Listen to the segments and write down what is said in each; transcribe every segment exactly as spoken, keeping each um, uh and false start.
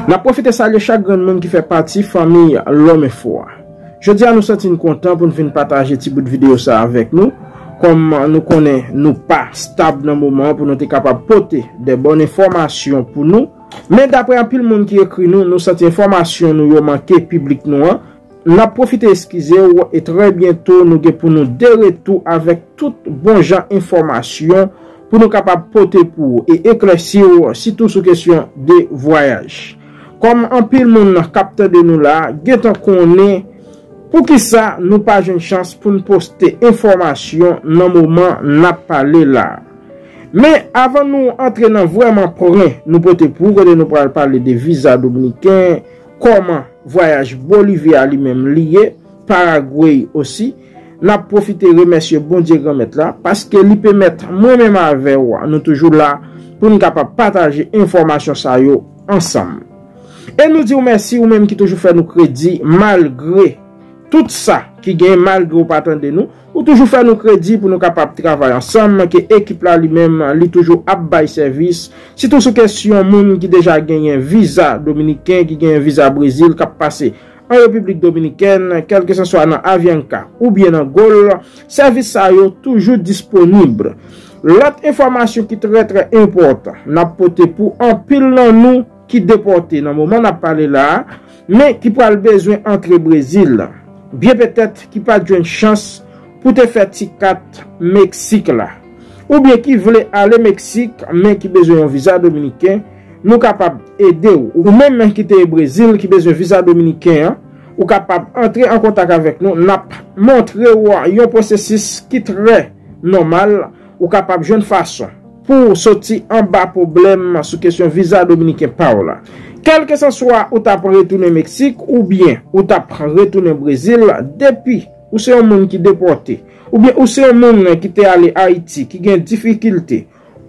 N ap pwofite salye chak grenn moun ki fè pati fanmi Lòm Enfo a. Jodi a nou santi n kontan pou n vin pataje ti bout videyo sa avèk nou. Kòm nou konnen nou pa stab nan moman an pou nou te kapab pote de bòn enfòmasyon pou nou. Men daprè anpil moun ki ekri nou, nou santi enfòmasyon nou yo manke piblik nou an. N ap pwofite eskize w e trè byento nou gen pou nou de retou avèk tout bon jan enfòmasyon pou nou kapab pote pou ou e eklèsi w, sitou sou kesyon de vwayaj. Kòm anpil moun k ap tande nou la a gentan konnen poukisa nou pa jwenn chans pou n poste enfòmasyon nan moman n ap pale la a. Men avan nou antre nan vrèman pwen nou pote pou ou, kote nou pral pale de viza dominiken, kòman vwayaj Bolivi a li menm li ye, Paragwey osi, n ap pwofite remèsye Bondye Granmèt la, paske li pèmèt mwen menm avè w, nou toujou la pou n kapab pataje enfòmasyon sa yo ansanm. E nou di w mèsi, ou menm ki toujou fè nou kredi, malgre tout sa ki gen, malgre w pa tande nou, ou toujou fè nou kredi pou nou kapab travay ansanm, ke ekip la li menm, li toujou ap bay sèvis, sitou sou kesyon moun ki deja genyen viza dominiken, ki genyen viza Brezil, k ap pase an Repiblik Dominikèn, kèlkeswa nan Avianca oubyen nan Gol, sèvis sa yo toujou disponib. Lòt enfòmasyon ki trè, trè enpòtan, n ap pote pou anpil nan nou ki depòte nan moman n ap pale la a, men ki pral bezwen antre Brezil, byen petèt ki pa t jwenn chans pou te fè ti kat Meksik la, oubyen ki vle ale Meksik, men ki bezwen yon viza dominiken, nou kapab ede w. Ou menm ki te Brezil, ki bezwen viza dominiken an, ou kapab antre an kontak avèk nou, n ap montre w yon pwosesis ki trè nòmal, ou kapab jwenn fason pou w soti anba pwoblèm sou kesyon viza dominiken pa w la. Kèlkeswa ou t ap retounen Meksik oubyen ou t ap retounen Brezil, depi ou se yon moun ki depòte, oubyen ou se yon moun ki te ale Ayiti, ki gen difikilte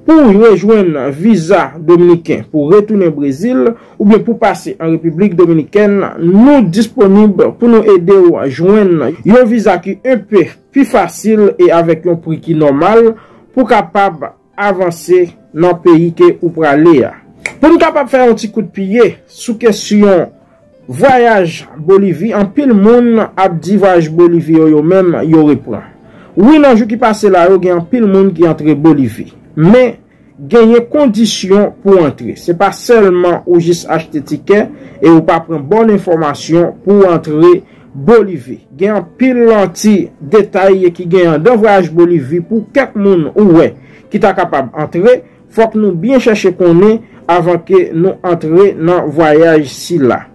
pou w rejwenn viza dominiken pou w retounen Brezil, oubyen pou w pase an Repiblik Dominikèn, nou disponib pou nou ede w jwenn yon viza ki enpe pi fasil e avèk yon pri ki nòmal pou w kapab avanse nan peyi ke ou prale a. Pou n kapab fè yon ti kout pye sou kesyon vwayaj Bolivi, anpil moun ap di vwayaj Bolivi yo, yo menm, yo repran. Wi, nan jou ki pase la yo, gen anpil moun ki antre Bolivi. Men, genyen kondisyon pou antre. Se pa sèlman ou jis achte tikè e ou pa pran bòn enfòmasyon pou w antre Bolivi. Gen anpil ti detay ki gen anndan vwayaj Bolivi pou kèk moun ou wè ki ta kapab antre. Fòk nou byen chèche konnen avan ke nou antre nan vwayaj sila.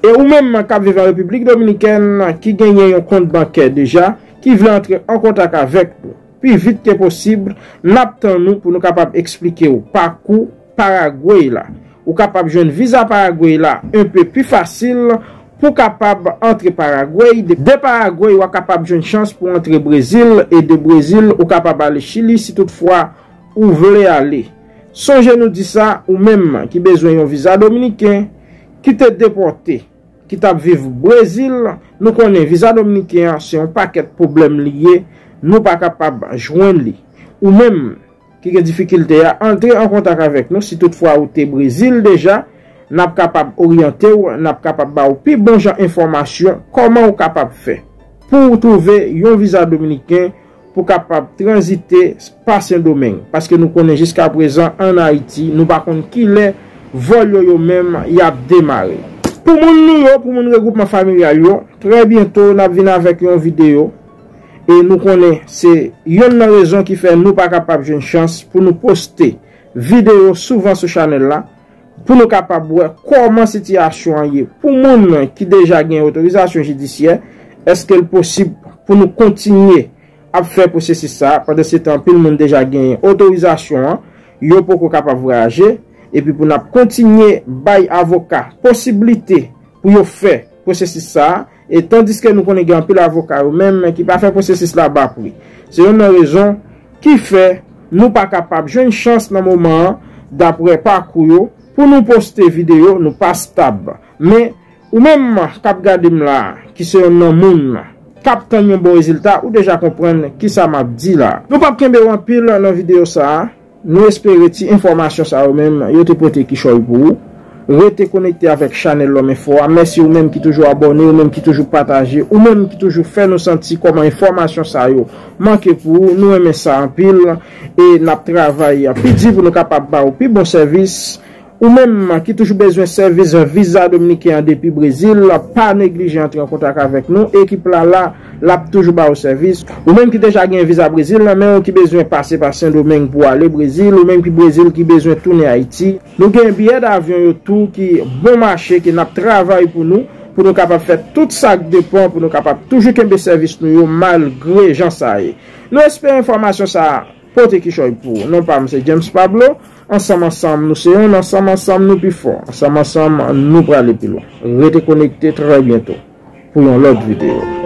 E ou menm k ap viv an Repiblik Dominikèn, ki genyen yon kont bankè deja, ki vle antre an kontak avèk nou, pi vit ke posib, n ap tann ou pou nou kapab eksplike w pakou Paragwey la. Ou kapab jwenn viza Paragwey la enpe pi fasil pou w kapab antre Paragwey. De, de Paragwey, w a kapab jwenn chans pou w antre Brezil, e de Brezil, ou kapab ale Chili si toutfwa ou vle ale. Sonje nou di sa, ou menm ki bezwen yon viza dominiken, ki te depòte, ki t ap viv Brezil, nou konnen viza dominiken an se yon pakèt pwoblèm li ye, nou pa kapab jwenn li. Ou menm ki gen difikilte a, antre an kontak avèk nou si toutfwa ou te Brezil deja, n ap kapab oryante w, n ap kapab ba w pi bon jan enfòmasyon kòman ou kapab fè pou w twouve yon viza dominiken pou kapab tranzite pa Sendomeng, paske nou konnen jiskaprezan ann Ayiti, nou pa konn kilè vòl yo, yo menm, y ap demare. Pou moun nou yo, pou moun regwoupman familyal yo, trè byento n ap vin avèk yon videyo, e nou konnen se yonn nan rezon ki fè nou pa kapab jwenn chans pou nou poste videyo souvan sou chanèl la, pou nou kapab wè kòman sitiyasyon an ye pou moun ki deja gen otorizasyon jidisyè, èske l posib pou nou kontinye ap fè pwosesis sa a, pandan se tan anpil moun deja genyen otorizasyon an, yo poko kapab vwayaje, epi pou n ap kontinye bay avoka posiblite pou yo fè pwosesis sa a, e tandiske nou konnen gen anpil avoka yo menm ki pa fè pwosesis la ba pri. Se yonn nan rezon ki fè nou pa kapab jwenn chans nan moman an, daprè pakou yo, pou nou poste videyo, nou pa stab. Men, ou menm k ap gade m la, ki se yonn nan moun k ap tann yon bon rezilta, ou deja konprann kisa m ap di la. Nou p ap kenbe w anpil nan videyo sa a. Nou espere ti enfòmasyon sa yo menm, yo te pote kichòy pou ou. Rete konekte avèk chanèl Lòm Enfo a. Mèsi ou menm ki toujou abòne, ou menm ki toujou pataje, ou menm ki toujou fè nou santi kòman enfòmasyon sa yo manke pou ou. Nou renmen sa anpil e n ap travay pi di pou nou kapab ba ou pi bon sèvis. Ou menm ki toujou bezwen sèvis viza dominiken an depi Brezil, pa neglije antre an kontak avèk nou. Ekip la la, l ap toujou ba ou sèvis. Ou menm ki deja gen viza Brezil nan men w, ki bezwen pase pa Sendomeng pou ale Brezil, ou menm ki Brezil ki bezwen tounen Ayiti, nou gen biyè davyon yo tou ki bon mache, ke n ap travay pou nou, pou nou kapab fè tout sa k depann, pou nou kapab toujou kenbe sèvis nou yo malgre jan sa ye. Nou espere enfòmasyon sa a pote kichòy pou ou. Non pa m se James Pablo. Ansanm ansanm nou se yonn, ansanm ansanm nou pi fò. Ansanm ansanm nou prale pi lwen. Rete konekte, trè byento pou yon lòt videyo.